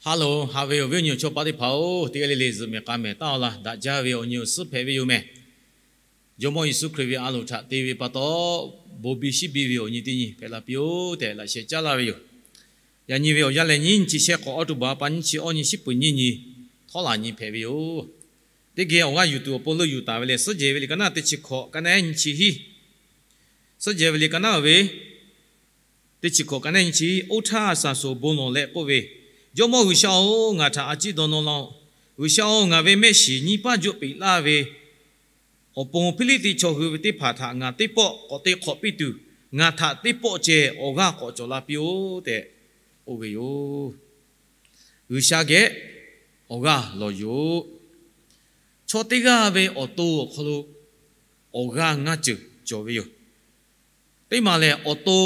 Haˉ loˬ, haꞈ ve awˬ viˉ awˬ nyi awˬ chawˇ paˆ teˇ hpaˍ-oˬ, teˇ g'aˇ le le zuhꞈ mehˍ k'a mehˍ taˉ-aw laˇ. Daꞈ jaˇ ve awˬ nyi awˬ suhˉ hpehꞈ ve yoˬ mehˍ. Jawˇmawˇ Yeˍsuˆ Hkriꞈ ve a loˍ htaꞈ te ve pa taw, bon biˇ shiˉ biˇ ve awˬ nyi teˇ nyi hpehꞈ la piˇ-oˆ tehꞈ laꞈ sheh caˉ laˇ ve yoˬ. Yaꞈ nyi ve awˬ yanˇ lehˬ, nyiˇ nyiˇ chi shehˆ k'awꞈ October pa nyiˇ chi awˇ nyi shiˉ peuˬ nyiˇ nyi htawˇ laˬ nyi hpehꞈ ve yoˬ. Teˇ geh awˬ g'aˇ yuˬ tuˬ awˬ pon leuˆ yuˬ taˍ ve lehˬ, Suhˉ jehˬ ve liꞈ ka naˉ teˇ chi hkawꞈ ka naˉ nyiˇ chi hiˉ, Suhˉ jehˬ ve liꞈ ka naˉ ve teˇ chi hkawꞈ ka naˉ nyiˇ chi hiˉ, oˇ htaˇ Saˍsonˍ bon lawˬ leh k'oˆ ve, Jawˇmawˇ G'uiˬsha-oˬ, ngaˬ htaꞈ a ciˉ dawˇ nawˇ laˇ-oˆ. G'uiˬsha-oˬ, ngaˬ ve mehˆ shiˍ nyiˇ paˇ juˆ peꞈ laˇ ve awˬ pon Hpiˇliˇtiˆ chaw hui ve teˇ hpaˍ htaꞈ ngaˬ teˇ pawˆ k'awꞈ te hk'awꞈ piˇ tuˬ, ngaˬ htaꞈ teˇ pawˆ ceh awˬ g'aˇ k'awꞈ cawˬ la piˇ-oˆ tehꞈ k'oˆ ve yoˬ. G'uiˬsha geh awˬ g'aˇ lawˬ yoˬ. Chaw teˇ g'aˇ ve awˬ to awˬ hk'aw lo awˬ g'aˇ ngaˇ ceuˬ cawˬ ve yoˬ. Teˇ maˬ lehˬ, awˬ to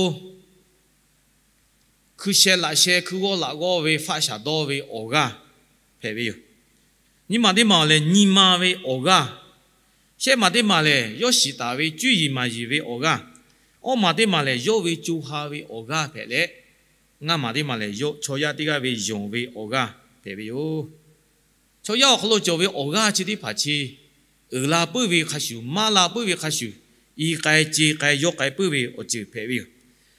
hkui sheh laꞈ sheh hkui g'awˇ laꞈ g'awˇ ve faˆ shaˍ dawˇ ve awˬ g'aˇ hpehꞈ ve yoˬ. Nyiˇ maˬ teˇ maˬ lehˬ, nyi ma ve awˬ g'aˇ. Shehˆ maˬ teˇ maˬ lehˬ, yawˇ shiˍ taˍ ve cuˇ yiˍ maˍ yiˍ ve awˬ g'aˇ. Awˇ maˬ teˇ maˬ lehˬ, yawˇ ve co ha ve awˬ g'aˇ hpehꞈ leh, ngaˇ maˬ teˇ maˬ lehˬ, chaw yaˇ teˇ g'aˇ ve yonˍ ve awˬ g'aˇ hpehꞈ ve yoˬ. Chaw yaˇ awˬ hk'aw lo cawˬ ve awˬ g'aˇ chi teˇ hpaˍ chi uiˍ la puiˉ ve hk'a shuˍ, maˇ la puiˉ ve hk'a shuˍ, i k'ai ce k'ai yaw k'ai puiˉ ve awˬ ceuˬ hpehꞈ ve yoˬ.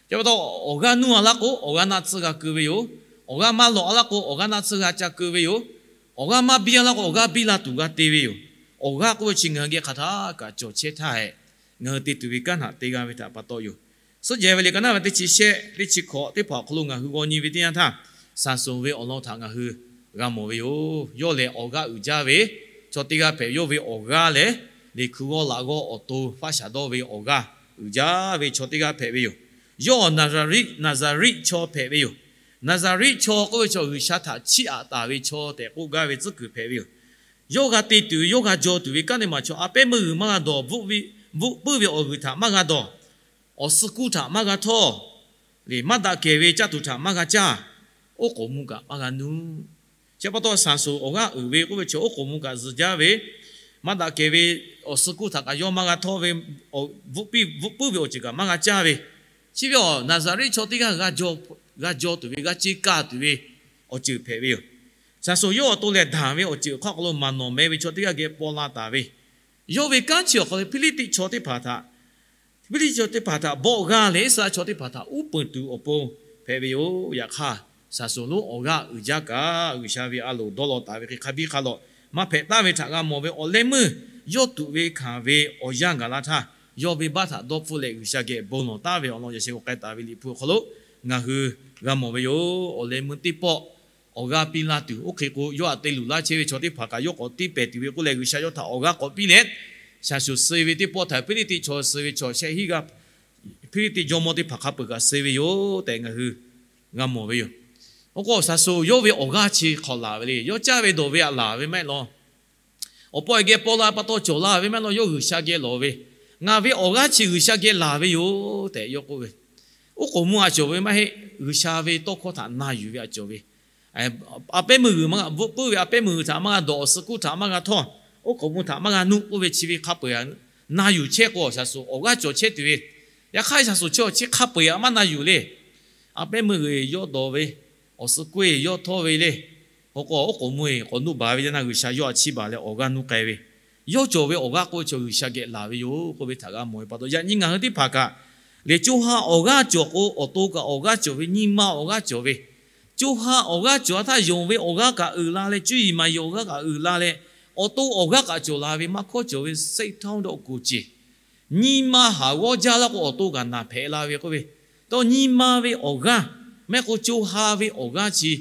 Chi pa taw, awˬ g'aˇ nuˇ a laˇ k'o, awˬ g'aˇ naˆ tsuhˇ g'a keu ve yoˬ. Awˬ g'aˇ maˇ lawꞈ a laˇ k'o, awˬ g'aˇ naˆ tsuhˇ g'a ca keu ve yoˬ. Awˬ g'aˇ maˇ biˇ a laˇ k'o, awˬ g'aˇ biˇ la tuˬ g'a te ve yoˬ. Awˬ g'aˇ k'oˆ ve chi ngaˬ hui geh hk'aˬ htaˇ kaꞈ cawˬ chehˇ htaˇ hehꞈ, ngaˬ hui te tuˬ ve kanˉ htaꞈ te g'a ve htaꞈ pa taw yoˬ. Suhˉ jehˬ ve liꞈ ka naˉ ve teˇ chi shehˆ teˇ chi hkawꞈ teˇ hpaˍ awˬ hk'aw lo ngaˬ hui g'aw nyi ve teˇ yanˇ htaˇ, Saˍsonˍ ve awˬ lawn htaꞈ ngaˬ hui g'a mawˬ ve yoˬ. Yawˇ lehˬ awˬ g'aˇ uiˍ jaˇ ve chaw teˇ g'aˇ hpehꞈ ve, yawˇ ve awˬ g'aˇ lehˬ, liꞈ hkui g'awˇ laꞈ g'awˇ awˬ to faˆ shaˍ dawˇ ve awˬ g'aˇ uiˍ jaˇ ve chaw teˇ g'aˇ hpehꞈ ve yoˬ. Yawˇ Naˍzaˍriˆ, Naˍzaˍriˆ chaw hpehꞈ ve yoˬ. Naˍzaˍriˆ chaw k'oˆ ve chaw G'uiˬsha htaꞈ chiˇ aꞈ taˍ ve chaw tehꞈ k'oˆ gaˇ ve tcuhˉ kuiˬ hpehꞈ ve yoˬ. Yawˇ g'a te tuˬ ve, yawˇ g'a jaw tuˬ ve kanˉ teˇ maˬ chaw, a pehˉ meuˇ g'uiˬ maˇ g'a dawˬ, bvuhˆ puiˉ ve awˬ g'uiˬ htaꞈ maˇ g'a dawˬ, awˬ suh kuˇ htaꞈ maˇ g'a htawˇ, liꞈ maˇ daꞈ kehˬ ve caˇ tuˬ htaꞈ maˇ g'a caˇ, oˉ k'oˍ mvuh kaꞈ maˇ g'a nuˇ. Chi pa taw Saˍsonˍ awˬ g'aˇ uiˍ ve k'oˆ ve chaw oˉ k'oˍ mvuh kaꞈ zuhˬ jaˇ ve, maˇ daꞈ kehˬ ve awˬ suh kuˇ htaꞈ kaꞈ yawˇ maˇ g'a htawˇ ve, bvuhˆ puiˉ ve awˬ ceuˬ kaꞈ maˇ g'a caˇ ve, chi ve awˬ Naˍzaˍriˆ chaw teˇ g'aˇ g'a jaw tuˬ ve, g'a ce kaˇ tuˬ ve awˬ ceuˬ hpehꞈ ve yoˬ. Saˍsonˍ yawˇ awˬ to lehˬ, daˍ ve awˬ ceuˬ awˬ hk'aw lo maˍ nawˬ meh ve chaw teˇ g'aˇ geh paw la taˍ ve, yawˇ ve kanˉ chi awˬ hk'aw lo Hpiˇliˇtiˆ chaw teˇ hpaˍ htaꞈ, Hpiˇliˇtiˆ chaw teˇ hpaˍ htaꞈ bawˆ g'aˇ leh Iˉsaˍreˍlaˆ chaw teˇ hpaˍ htaꞈ uˉ peunˍ tuˬ awˬ pon hpehꞈ ve yoˬ. Yaꞈ hk'aˇ, Saˍsonˍ lonˉ awˬ g'aˇ uiˍ jaˇ kaꞈ, G'uiˬsha ve a loˍ dawˇ law taˍ ve hk'e hk'a biˇ hk'a lawꞈ maˇ hpehꞈ taˍ ve htaꞈ g'a mawˬ ve awˬ leh meuˇ yawˇ tuꞈ ve hkanˍ ve awˬ yanˇ gaˬ la htaˇ, yawˇ venˇbaˆ htaꞈ dawˇ hpfuhˆ leh G'uiˬsha geh bon lawˬ taˍ ve awˬ lawn yaꞈ sheh k'ai taˍ ve liꞈ hpu awˬ hk'aw lo ngaˬ hui g'a mawˬ ve yoˬ. Awˬ leh meuˇ teˇ pawˆ awˬ g'aˇ piˇ laˇ tuˬ, oˇ hk'e k'o, yawˇ htaꞈ te luˬ laˇ chehˇ ve chaw teˇ hpaˍ kaꞈ yawˇ k'awꞈ tiˇ pehˍ tuˬ ve k'oˆ leh, G'uiˬsha yawˇ htaꞈ awˬ g'aˇ k'awꞈ piˇ leh, Saˍsonˍ suh ve teˇ pawˆ htaꞈ Hpiˇliˇtiˆ chaw suh ve chaw shehˆ hinˉ g'aˇ Hpiˇliˇtiˆ jawˇmawˇ teˇ hpaˍ hk'a peuˬ kaꞈ suh ve yoˬ tehꞈ ngaˬ hui g'a mawˬ ve yoˬ. Oˇ k'o, Saˍsonˍ yawˇ ve awˬ g'aˇ chi hk'awꞈ laˬ ve le. Yawˇ caˇ ve dawˬ ve htaꞈ laˬ ve maˇ heˆ law. Awˬ pa awˬ geh paw la pa taw cawˬ la ve maˇ heˆ law. Yawˇ G'uiˬsha geh lawˬ ve, Ngaˬ ve awˬ g'aˇ chi G'uiˬsha geh laˬ ve yoˬ tehꞈ yawˇ k'oˆ ve. Oˉ k'oˍ mvuh a cawˬ ve maˇ heˆ. G'uiˬsha ve tawˇ hkawˇ htaꞈ na yuˬ ve a cawˬ ve. A pehˉ meuˇ g'uiˬ maˇ g'a bvuhˆ puiˉ ve, a pehˉ meuˇ g'uiˬ htaꞈ maˇ g'a dawˬ, awˬ suh kuˇ htaꞈ maˇ g'a htawˇ, oˉ k'oˍ mvuh htaꞈ maˇ g'a nuˆ k'oˆ ve chi ve hk'a peu-eˬ na yuˬ chehˇ k'o, Saˍsonˍ awˬ g'aˇ cawˬ chehˇ tuˬ ve. Yaꞈ hk'aˇ Saˍsonˍ chi awˬ chi hk'a peu-eˬ maˇ na yuˬ le. A pehˉ meuˇ g'uiˬ yawˇ dawˬ ve, awˬ suh kuˇ yawˇ htawˇ ve le. K'o k'o, oˉ k'oˍ mvuh k'awꞈ nuˆ baˬ ve yaˇ naˇ G'uiˬsha yawˇ htaꞈ chiˇ baˬ leh awˬ g'aˇ nuˇ k'ai ve. Yawˇ cawˬ ve awˬ g'aˇ k'oˆ ve chaw G'uiˬsha geh laˬ ve yoˬ k'oˆ ve htaꞈ g'a mawˬ ve pa taw, yaꞈ nyi ngaˬ hui teˇ hpaˍ kaꞈ lehˬ, co ha awˬ g'aˇ cawˬ k'o, awˬ to kaꞈ awˬ g'aˇ cawˬ ve, nyi ma awˬ g'aˇ cawˬ ve, co ha awˬ g'aˇ cawˬ a htaˇ yonˍ ve awˬ g'aˇ kaꞈ uiˍ la leh, cuˇ yiˍ maˍ yiˍ awˬ g'aˇ kaꞈ uiˍ la leh, awˬ to awˬ g'aˇ kaꞈ cawˬ la ve maˇ hkawˇ cawˬ ve စိတ်ထောက် dawˇ kuˬ ceˬ. Nyi ma haˍ g'awˇ jaˇ laˇ k'o, awˬ to kaꞈ naˬ hpehꞈ la ve k'oˆ ve. Taw nyi ma ve awˬ g'aˇ, mehˆ k'o co ha ve awˬ g'aˇ chi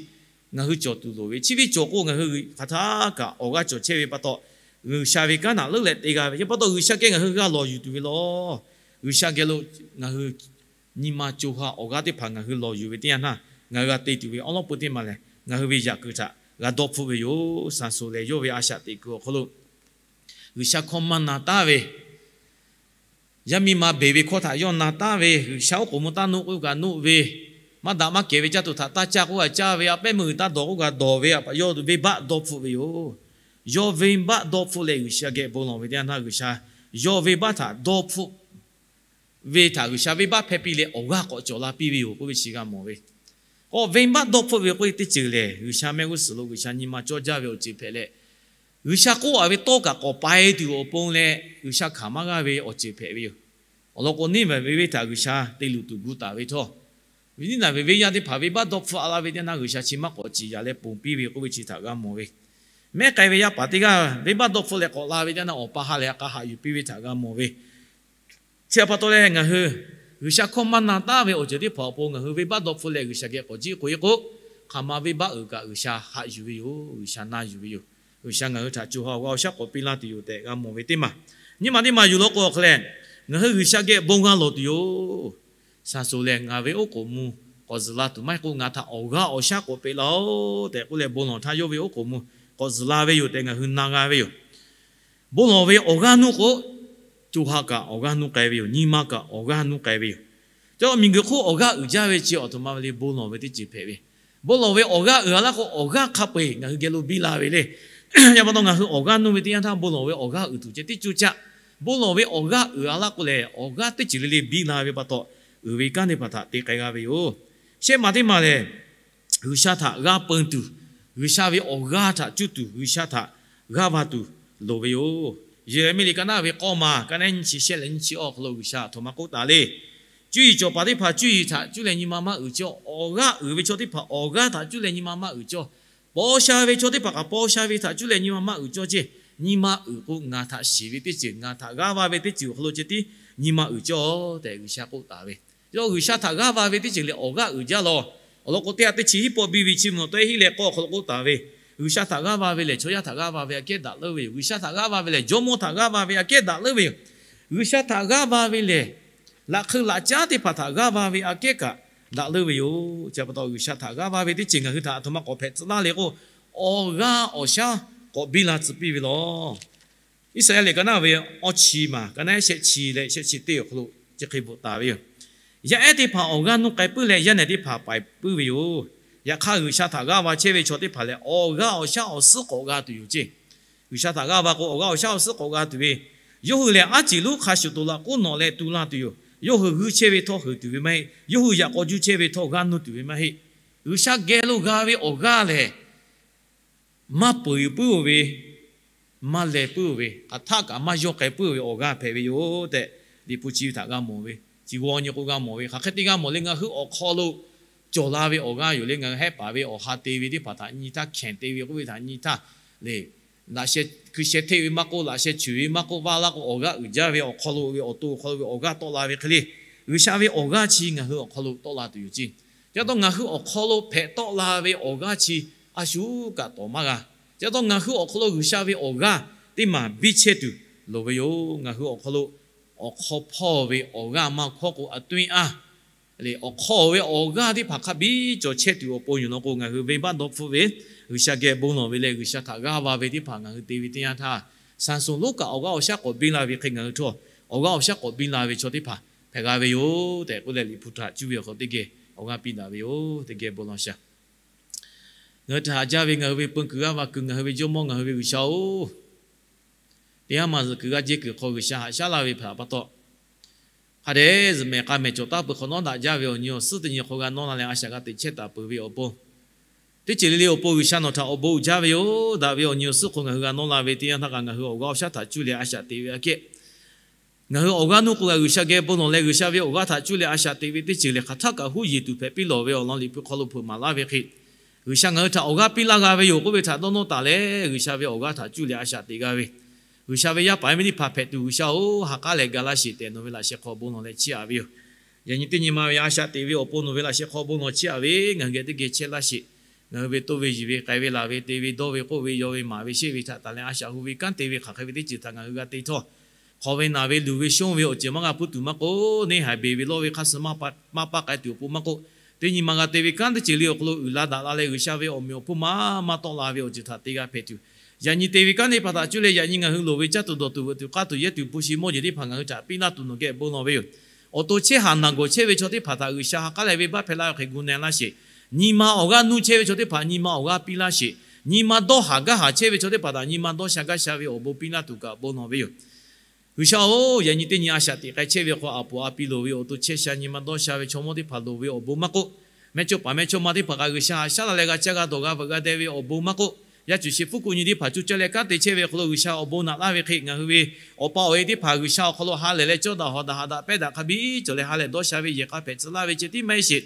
ngaˬ hui cawˬ tuˬ loˍ ve. Chi ve cawˬ k'o, ngaˬ hui hk'aˬ htaˇ kaꞈ awˬ g'aˇ cawˬ chehˇ ve pa taw, G'uiˬsha ve kanˉ htaꞈ leuˉ leh te g'a ve. Chi pa taw G'uiˬsha geh ngaˬ hui g'a lawˬ yuˬ tuˬ ve law. G'uiˬsha geh lo ngaˬ hui nyi ma co ha awˬ g'aˇ teˇ hpaˍ ngaˬ hui lawˬ yuˬ ve teˇ yanˇ htaˇ, ngaˬ hui g'a te tuˬ ve awˉ lawˉ peu teˇ maˬ lehˬ, ngaˬ hui ve yaꞈ kuiˬ htaꞈ g'a dawˇ hpfuhˆ ve yoˬ. Saˍsonˍ lehˬ, yawˇ ve a shaꞈ teꞈ kuiˬ awˬ hk'aw lo G'uiˬsha hkawˇ maˇ na taˉ ve, yaˇ miˇ ma beˬ ve hkawˇ htaꞈ yawˇ na taˉ ve, G'uiˬsha oˉ k'oˍ mvuh taˇ nuˆ k'oˆ kaꞈ nuˆ ve, maˇ daꞈ maˇ kehˬ ve caˇ tuˬ htaꞈ taˇ caˇ k'oˆ kaꞈ caˇ ve, a pehˉ meuˇ g'uiˬ taˇ dawˬ k'oˆ kaꞈ dawˬ ve, yawˇ venˇbaˆ dawˇ hpfuhˆ ve yoˬ. Yawˇ venˇbaˆ dawˇ hpfuhˆ leh G'uiˬsha geh bon lawˬ ve teˇ yanˇ htaˇ, G'uiˬsha yawˇ venˇbaˆ htaꞈ dawˇ hpfuhˆ ve htaꞈ G'uiˬsha venˇbaˆ hpehˇ piˇ leh awˬ g'aˇ k'awꞈ cawˬ la piˇ ve yoˬ k'oˆ ve chi g'a mawˬ ve. K'awꞈ venˇbaˆ dawˇ hpfuhˆ ve k'oˆ ve teˇ ceuˬ lehˬ, G'uiˬsha mehˆ g'uˇ suhˍ lo G'uiˬsha nyi ma cawˇ jaˇ ve awˬ ceuˬ hpehꞈ leh, G'uiˬsha k'oˆ a ve tawˇ kaꞈ k'awꞈ pai tuˬ awˬ pon leh G'uiˬsha hkanˍ maˇ g'aˇ ve awˬ ceuˬ hpehꞈ ve yoˬ. Awˬ lawn k'o, Niˇnaˍveˍ venˇ htaꞈ G'uiˬsha te luˬ tuˬ gu taˍ ve htawˇ, Niˇnaˍveˍ venˇ yaˇ teˇ hpaˍ venˇbaˆ dawˇ hpfuhˆ a laˇ ve teˇ yanˇ, G'uiˬsha chi maˇ k'awꞈ ciˍ yaˍ leh ponˬ piˇ ve k'oˆ ve chi htaꞈ g'a mawˬ ve. Mehˉ k'ai ve yaˇ paˍ teˇ g'aˇ venˇbaˆ dawˇ hpfuhˆ leh k'awꞈ la ve teˇ yanˇ, awˬ pa ha lehˬ a k'a haꞈ yuˬ piˇ ve htaꞈ g'a mawˬ ve. Chi htaꞈ pa taw leh, ngaˬ hui G'uiˬsha hkawˇ maˇ na taˉ ve awˬ ceuˬ teˇ hpaˍ awˬ pon ngaˬ hui venˇbaˆ dawˇ hpfuhˆ leh G'uiˬsha geh k'awꞈ jiˆ k'oꞈ e k'o, hk'aˬ ma venˇbaˆ uiˍ kaꞈ G'uiˬsha haꞈ yuˬ ve yoˬ. G'uiˬsha na yuˬ ve yoˬ. G'uiˬsha ngaˬ hui htaꞈ co ha awˬ g'aˇ awˬ shaˉ k'awꞈ piˇ laˇ tuˬ yoˬ tehꞈ g'a mawˬ ve teˇ maˬ. Nyiˇ maˬ teˇ maˬ yuˬ law k'o, awˬ hk'e leh ngaˬ hui G'uiˬsha geh bon g'a lawˬ tuˬ yoˬ. Shaˍ shoˍ lehˬ, ngaˬ ve oˉ k'oˍ mvuh k'awꞈ zuhˬ la tuˬ maˇ heˆ k'o, ngaˬ htaꞈ awˬ g'aˇ awˬ shaˉ k'awꞈ peꞈ laˇ-oˆ tehꞈ k'oˆ leh, bon lawˬ htaˇ yawˇ ve oˉ k'oˍ mvuh k'awꞈ zuhˬ la ve yoˬ tehꞈ ngaˬ hui na g'a ve yoˬ. Bon lawˬ ve awˬ g'aˇ nuˇ k'o, co ha kaꞈ awˬ g'aˇ nuˇ k'ai ve yoˬ. Nyi ma kaꞈ awˬ g'aˇ nuˇ k'ai ve yoˬ. Cawˇ miˬguiˬ hk'oˆ awˬ g'aˇ uiˍ jaˇ ve chi awˬ htoꞈ ma ve le, bon lawˬ ve teˇ ceuˬ hpehꞈ ve. Bon lawˬ ve awˬ g'aˇ uiˍ a laˇ k'o, awˬ g'aˇ hk'a peu-eˬ ngaˬ hui geh lo biˇ la ve le. Yaꞈ pa taw, ngaˬ hui awˬ g'aˇ nuˇ ve teˇ yanˇ htaˇ bon lawˬ ve awˬ g'aˇ uiˍ tuˬ ceh tiˉ coˇ caˆ. Bon lawˬ ve awˬ g'aˇ uiˍ a laˇ k'o lehˬ, awˬ g'aˇ teˇ ceuˬ le le biˇ la ve pa taw, uiˍ ve kanˉ teˇ hpaˍ htaꞈ te k'ai g'a ve yoˬ. Shehˆ maˬ teˇ maˬ lehˬ, G'uiˬsha htaꞈ g'aˇ peun tuˬ, G'uiˬsha ve awˬ g'aˇ htaꞈ cuˇ tuˬ, G'uiˬsha htaꞈ g'aˇ va tuˬ loˍ ve yoˬ. Yeˍraˍmiˆ liꞈ ka naˆ ve k'awˇ maˬ, ka naˆ nyiˇ chi shehˆ leh nyiˇ chi awˬ hk'aw lo G'uiˬsha aˬ htoꞈ ma k'oˆ taˍ le. Cuˇ yiˍ cawˬ paˍ teˇ hpaˍ cuˇ yiˍ htaꞈ cuˇ leh nyi ma maˇ uiˍ cawˇ. Awˬ g'aˇ uiˍ ve chaw teˇ hpaˍ awˬ g'aˇ htaꞈ cuˇ leh nyi ma maˇ uiˍ cawˇ. Paw sha ve chaw teˇ hpaˍ kaꞈ paw sha ve htaꞈ cuˇ leh nyi ma maˇ uiˍ cawˇ ceˇ. Nyi ma uiˍ k'o, ngaˬ htaꞈ shiˍ ve teˇ ceuˬ, ngaˬ htaꞈ g'aˇ va ve teˇ ceuˬ awˬ hk'aw lo ceh tiˉ nyi ma uiˍ cawˇ tehꞈ G'uiˬsha k'oˆ taˍ ve. Yawˇ G'uiˬsha htaꞈ g'aˇ va ve teˇ ceuˬ lehˬ, awˬ g'aˇ uiˍ jaˇ lawˬ. Awˬ lawn k'o, teˇ ha teˇ chi hiˉ pawˆ biˇ ve chi mvuhˇ naw tawˆ e hiˆ leh k'awˇ awˬ hk'aw lo k'oˆ taˍ ve, G'uiˬsha htaꞈ g'aˇ va ve lehˬ, chaw yaˇ htaꞈ g'aˇ va ve aꞈ kehˉ daꞈ leuˉ ve yoˬ. G'uiˬsha htaꞈ g'aˇ va ve lehˬ, jawˇmawˇ htaꞈ g'aˇ va ve aꞈ kehˉ daꞈ leuˉ ve yoˬ. G'uiˬsha htaꞈ g'aˇ va ve lehˬ, laꞈ hk'eu laꞈ caˉ teˇ hpaˍ htaꞈ g'aˇ va ve aꞈ kehˉ kaꞈ daꞈ leuˉ ve yoˬ. Chi htaꞈ pa taw, G'uiˬsha htaꞈ g'aˇ va ve teˇ ceuˬ ngaˬ hui htaꞈ aˬ htoꞈ ma k'awꞈ hpehꞈ tcuh laˇ le k'o, awˬ g'aˇ awˬ shaˉ k'awꞈ biˇ la tcuh piˇ ve lawˬ. Iˉsaˍyaˆ liꞈ ka naˆ ve awˇ chi maˬ, ka naˆ shehˆ chi leh shehˆ chi teˇ awˬ hk'aw lo chi hk'e bvuhꞈ taˍ ve yoˬ. Yaˇ ehˉ teˇ hpaˍ awˬ g'aˇ nuˇ k'ai puiˉ leh, yaˇ nehˬ teˇ hpaˍ paiˍ puiˉ ve yoˬ. Yaꞈ hk'aˇ, G'uiˬsha htaꞈ g'aˇ va chehˇ ve chaw teˇ hpaˍ lehˬ, awˬ g'aˇ awˬ shaˉ awˬ suhˉ k'awꞈ g'a tuˬ yoˬ ceˇ. G'uiˬsha htaꞈ g'aˇ va k'o, awˬ g'aˇ awˬ shaˉ awˬ suhˉ k'awꞈ g'a tuˬ ve, yawˇ hui lehˬ aˉ ceˬ lonˉ hk'a shuˍ toꞈ laꞈ k'oˉ nawꞈ leh tu laˇ tuˬ yoˬ. Yawˇ hui g'uiˇ chehˇ ve htawˇ heuˬ tuˬ ve maˇ heˆ. Yawˇ hui yaꞈ k'aw juˇ chehˇ ve htawˇ g'aˇ nuˇ tuˬ ve maˇ heˆ. G'uiˬsha geh lo g'a ve awˬ g'aˇ lehˬ, maˇ peuˬ puiˉ-oˬ ve, maˇ leh puiˉ-oˬ ve, hk'aˬ htaˆ kaꞈ maˇ yawˇ k'ai puiˉ-oˬ ve awˬ g'aˇ hpehꞈ ve yoˬ tehꞈ, Liꞈ hpu chi ve htaꞈ g'a mawˬ ve, chi g'aw nyi k'o g'a mawˬ ve, hk'aˬ hk'e te g'a mawˬ le, ngaˬ hui awˬ hk'aw lo cawˬ la ve awˬ g'aˇ yoˬ le. Ngaˬ hui hehˆ paˍ ve awˬ ha te ve teˇ hpaˍ htaꞈ nyi htaˇ, hkenˍ te ve k'oˆ ve htaꞈ nyi htaˇ le, laꞈ sheh hkui sheh hteˆ ve maˇ k'oˆ, laꞈ sheh choˬ ve maˇ k'oˆ, vaˇ laˇ k'o awˬ g'aˇ uiˍ jaˇ ve awˬ hk'aw lo ve awˬ to awˬ hk'aw lo ve awˬ g'aˇ tawˆ la ve hk'e le, G'uiˬsha ve awˬ g'aˇ chi ngaˬ hui awˬ hk'aw lo tawˆ la tuˬ yoˬ ceˇ. Chi pa taw ngaˬ hui awˬ hk'aw lo hpehꞈ tawˆ la ve awˬ g'aˇ chi a shu kaꞈ tawˍ maˇ g'a. Chi pa taw ngaˬ hui awˬ hk'aw lo G'uiˬsha ve awˬ g'aˇ teˇ maˬ biˇ chehˇ tuˬ loˍ ve yoˬ. Ngaˬ hui awˬ hk'aw lo awˬ hk'aw hpawˇ ve awˬ g'aˇ maˇ hkawˇ k'o, a tuˇ-iˉ aˇ le, awˬ hk'aw ve awˬ g'aˇ teˇ hpaˍ hk'a biˇ cawˬ chehˇ tuˬ awˬ pon yoˬ law k'o, ngaˬ hui venˇbaˆ dawˇ hpfuhˆ ve, G'uiˬsha geh bon lawˬ ve leh G'uiˬsha htaꞈ g'aˇ va ve teˇ hpaˍ ngaˬ hui te ve teˇ yanˇ htaˇ, Saˍsonˍ lonˉ kaꞈ awˬ g'aˇ awˬ shaˉ k'awꞈ biˇ la ve hk'e, ngaˬ hui htawˇ awˬ g'aˇ awˬ shaˉ k'awꞈ biˇ la ve chaw teˇ hpaˍ hpehꞈ g'a ve yoˬ tehꞈ k'oˆ leh, Liꞈ hpu htaꞈ cuˇ ve awˬ hk'aw teˇ geh awˬ g'aˇ piˇ daꞈ ve yoˬ. Teˇ geh bon lawˬ shaˍ. Ngaˬ hui htaꞈ haꞈ jaˇ ve ngaˬ hui ve peu kuiˬ g'aˇ va kuiˬ, ngaˬ hui ve Jawˇmawˇ, ngaˬ hui ve G'uiˬsha-oˬ, teˇ haˉ maˬ zuhꞈ kuiˬ g'aˇ jehˇ kuiˬ hk'aw G'uiˬsha haꞈ shaˉ laˇ ve htaꞈ pa taw, hk'a dehꞈ zuhꞈ mehˍ k'a mehˍ cawˬ taˉ peuˬ hk'awꞈ nawˉ daꞈ jaˇ ve awˬ nyi awˬ suhˉ teˇ nyi hk'aw g'a nawˇ la leh a shaꞈ g'a teꞈ chehˇ taˍ peuˬ ve awˬ pon, teˇ ceuˬ le le awˬ pon G'uiˬsha nawˬ htaꞈ awˬ bon uiˍ jaˇ ve yoˬ. Daꞈ ve awˬ nyi awˬ suhˉ hk'aw ngaˬ hui g'a nawˇ la ve teˇ yanˇ htaˇ kaꞈ, ngaˬ hui awˬ g'aˇ awˬ shaˉ htaꞈ cuˇ leh a shaꞈ teꞈ ve aꞈ kehˉ, ngaˬ hui awˬ g'aˇ nuˇ k'o g'a G'uiˬsha geh bon lawˬ leh G'uiˬsha ve awˬ g'aˇ htaꞈ cuˇ leh a shaꞈ teꞈ ve teˇ ceuˬ lehˬ, hk'aˬ htaˆ kaꞈ huˉ yeˬ tuˬ hpehꞈ piˇ lawˬ ve awˬ lawn Liꞈ hpu hk'aw lo hpeuꞈ maˍ laˇ ve hk'e, G'uiˬsha ngaˬ hui htaꞈ awˬ g'aˇ piˇ laˇ g'a ve yoˬ k'oˆ ve htaꞈ dawˇ nawˇ taˍ leh, G'uiˬsha ve awˬ g'aˇ htaꞈ cuˇ leh a shaꞈ teꞈ g'a ve, G'uiˬsha ve yaˇ paˍ yaˇ miˇ teˇ hpaˍ hpehꞈ tuˬ, G'uiˬsha-oˬ, ha k'aˉ leh ga laˇ sheˍ tehꞈ nawˬ ve laꞈ sheh hk'aw bon lawˬ leh chiˇ aꞈ ve yoˬ. Yaꞈ nyi teˇ nyi ma ve a shaꞈ teꞈ ve awˬ pon nawˬ ve laꞈ sheh hk'aw bon lawˬ chiˇ aꞈ ve, ngaˬ hui geh teˇ geh chehˇ laˇ sheˍ. Ngaˬ hui ve toˇ ve yiˬ ve k'ai ve laˬ ve te ve dawˇ ve k'oˆ ve yaw ve maˍ ve sheˆ ve htaꞈ taˍ leh a shaꞈ hu ve kanˉ te ve hk'aˬ hk'e ve teˇ ceuˬ htaꞈ ngaˬ hui g'a te htawˇ, hk'aw ve naˬ ve luˬ ve shonˇ ve awˬ ceuˬ maˇ g'a pfuhˇ tuˬ maˇ k'oˆ, neˇ haiˬ beˬ ve lawˇ ve hk'aˇ suh maˇ paˇ k'ai tuˬ awˬ pon maˇ k'oˆ, teˇ nyi ma g'a te ve kanˉ teˇ ceuˬ le awˬ hk'aw lo uiˍ la daꞈ la leh G'uiˬsha ve awˬ meꞈ awˬ hponˇ maˇ maˇ tawˆ la ve awˬ ceuˬ htaꞈ te g'a hpehꞈ tuˬ, yaꞈ nyi te ve kanˉ teˇ hpaˍ htaꞈ cuˇ leh yaꞈ nyi ngaˬ hui loˍ ve caˇ tuˬ dawˬ tuˬ veuꞈ tuˬ k'aˇ tuˬ yehˇ tuˬ hpu shi mawˇ jeˬ teˇ hpaˍ ngaˬ hui htaꞈ piˇ laˇ tuˬ nawˬ geh bon lawˬ ve yoˬ. Awˬ to chehˇ haˍ naˬ gawˬ chehˇ ve chaw teˇ hpaˍ htaꞈ G'uiˬsha ha k'aˉ leh venˇbaˆ hpehˇ laˇ ve hk'e gu na laˇ sheˍ. Nyi ma awˬ g'aˇ nuˇ chehˇ ve chaw teˇ hpaˍ nyi ma awˬ g'aˇ piˇ laˇ sheˍ. Nyi ma dawˇ haˍ gaˇ haˍ chehˇ ve chaw teˇ hpaˍ htaꞈ nyi ma dawˇ sha gaˇ sha ve awˬ bon piˇ laˇ tuˬ kaꞈ bon lawˬ ve yoˬ. G'uiˬsha-oˬ, yaꞈ nyi teˇ nyi a shaꞈ teꞈ k'ai chehˇ ve hk'aw aˬ poˍ a pi loˍ ve awˬ to chehˇ sha nyi ma dawˇ sha ve chaw mawˇ teˇ hpaˍ loˍ ve awˬ bon maˇ k'oˆ, mehˇchawˇ paˍ mehˇchawˇma teˇ hpaˍ kaꞈ G'uiˬsha haꞈ shaˉ la leh g'a caˇ g'a dawˬ g'a veuꞈ g'a deh ve awˬ bon maˇ k'oˆ, yaˇ cuˬ sheˍ hpfuhˇ kuˆ nyi teˇ hpaˍ cuˇ caˇ leh kanˉ te chehˇ ve awˬ hk'aw lo G'uiˬsha awˬ bon naꞈ laˇ ve hk'e, ngaˬ hui ve awˬ pa awˬ e teˇ hpaˍ G'uiˬsha awˬ hk'aw lo ha lehˬ leh cawˇ daꞈ hawˍ daꞈ haꞈ daꞈ pehˇ daꞈ hk'a biˇ cawˬ leh ha lehˬ dawˇ sha ve yehˬ k'a hpehꞈ tcuh laˇ ve ceh tiˉ maˇ heˆ sheˍ.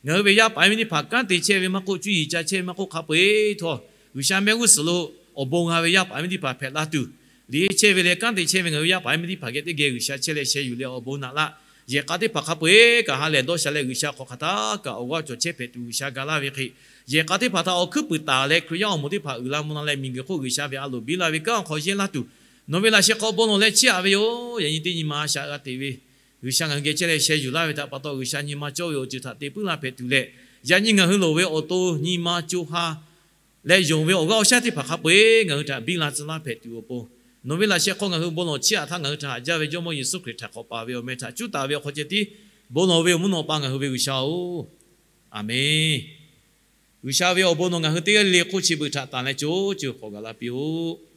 Ngaˬ hui ve yaˇ paˍ yaˇ miˇ teˇ hpaˍ kanˉ te chehˇ ve maˇ k'oˆ, cuˇ yiˍ ca chehˇ ve maˇ k'oˆ, hk'a peu-eˬ htawˇ G'uiˬsha mehˆ g'uˇ suhˍ lo awˬ bon g'a ve yaˇ paˍ yaˇ miˇ teˇ hpaˍ hpehꞈ la tuˬ, liꞈ chehˇ ve leh kanˉ te chehˇ ve ngaˬ hui yaˇ paˍ yaˇ miˇ teˇ hpaˍ geh teˇ geh G'uiˬsha chehˇ leh sheh yuˬ leh awˬ bon naꞈ laˇ. Yehˬ k'a teˇ hpaˍ hk'a peu-eˬ kaꞈ ha lehˬ dawˇ sha leh G'uiˬsha hk'aw hk'aˬ htaˇ kaꞈ awˬ g'aˇ cawˬ chehˇ hpehꞈ tuˬ G'uiˬsha ga laˇ ve hk'e, yehˬ k'a teˇ hpaˍ htaꞈ awˬ hkuiˉ puiˍ taˍ leh Hkriꞈ yaˇ awˬ moˍ teˇ hpaˍ uiˍ la mvuh la leh miˬguiˬ hk'oˆ G'uiˬsha ve a loˍ biˇ la ve kanˉ awˬ hk'aw yehˇ laˇ tuˬ, nawˬ ve laꞈ sheh hk'aw bon lawˬ leh chiˇ aꞈ ve yoˬ. Yaꞈ nyi teˇ nyi ma shaꞈ g'a teꞈ ve G'uiˬsha ngaˬ hui geh chehˇ leh sheh yuˬ laˇ ve htaꞈ pa taw, G'uiˬsha nyi ma cawˇ ve awˬ ceuˬ htaꞈ te puiˉ laˇ hpehꞈ tuˬ leh, yaꞈ nyi ngaˬ hui loˍ ve awˬ to nyi ma co ha leh yonˍ ve awˬ g'aˇ awˬ shaˉ teˇ hpaˍ hk'a peu-eˬ ngaˬ hui htaꞈ biˇ la tcuh laˇ hpehꞈ tuˬ awˬ pon, nawˬ ve laꞈ sheh hk'aw ngaˬ hui bon lawˬ chiˇ aꞈ htaˇ ngaˬ hui htaꞈ haꞈ jaˇ ve Jawˇmawˇ Yeˍsuˆ Hkriꞈ htaꞈ hk'awꞈ paˍ ve awˬ meh htaꞈ cuˉ taˍ ve awˬ hk'aw ceh tiˉ bon lawˬ ve awˬ mvuhˇ naw pa ngaˬ hui ve G'uiˬsha-oˬ, Aˍmenˍ. G'uiˬsha ve awˬ bon nawˬ ngaˬ hui teˇ g'aˇ le le hk'oˆ chi beuꞈ htaꞈ tanˬ leh co co k'awꞈ gaˬ la piˇ-oˆ.